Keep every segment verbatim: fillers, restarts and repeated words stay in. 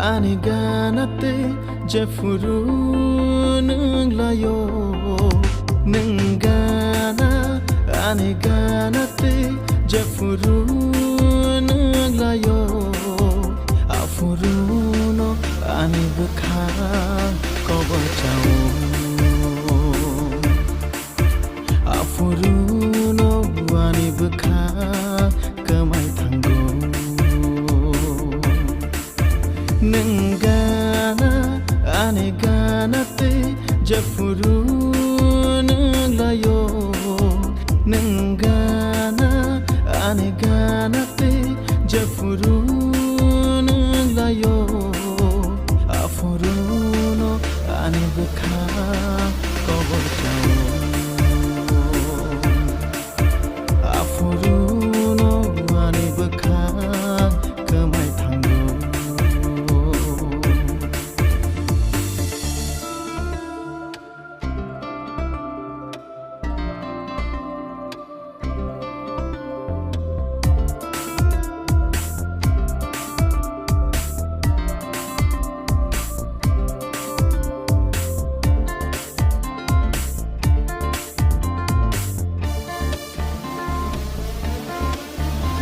Ani gana tei jephuru nwng laio, nwng gana, ani gana tei jephuru nwng laio, aphuru no ani bwkha kobor chao. Aphuru no ani bwkha kwmai thango. Nwng gana, ani gana tei jephuru nwng laio. Nwng gana, ani gana tei jephuru nwng laio. Aphuru no ani bwkha kobor chao. Aphuru no ani bwkha kwmai thango.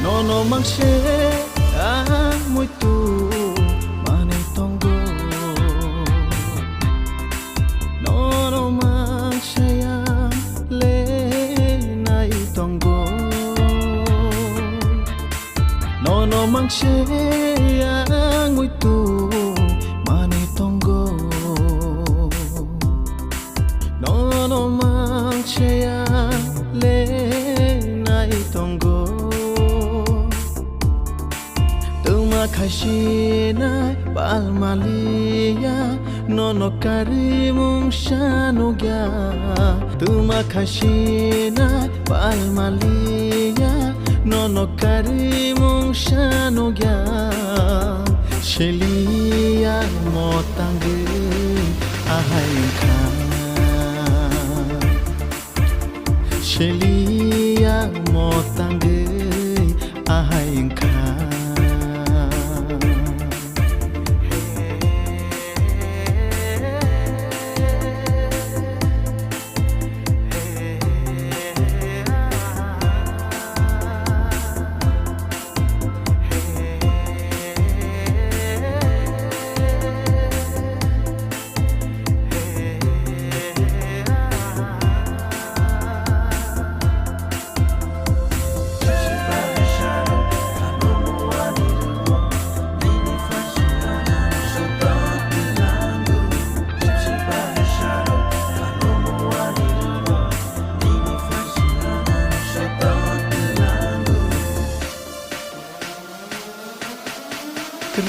Nono mangse ang muitu manwi tongo. Nono mangse ang lenai tongo. Nono mangse ang muitu manwi tongo. Nono mangse ang lenai tongo. Twma khaisinai pal maliya, nono karwi mungsa nukya. Twma khaisinai pal maliya, nono karwi mungsa nukya. Seliya motangwi ahai wngkha. Seliya motangwi ahai wngkha.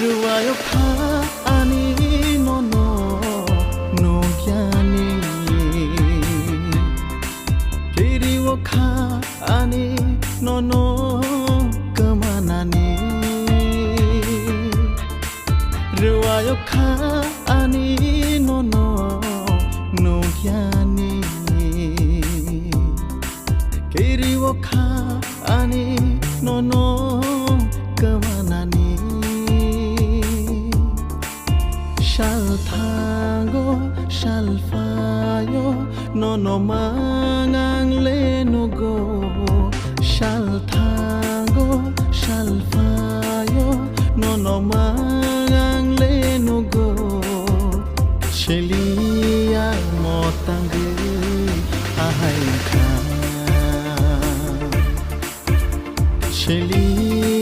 Rwio kha ani nono nukyani. Kirio kha ani nono kwmanani. Rwio kha ani nono nukyani. Kirio kha ani nono kwmanani. Sal thango, sal phaio, nono mang ang le nugo. Sal thango, sal phaio, nono mang ang le nugo. Seliya motangwi ahai wngkha. Seliya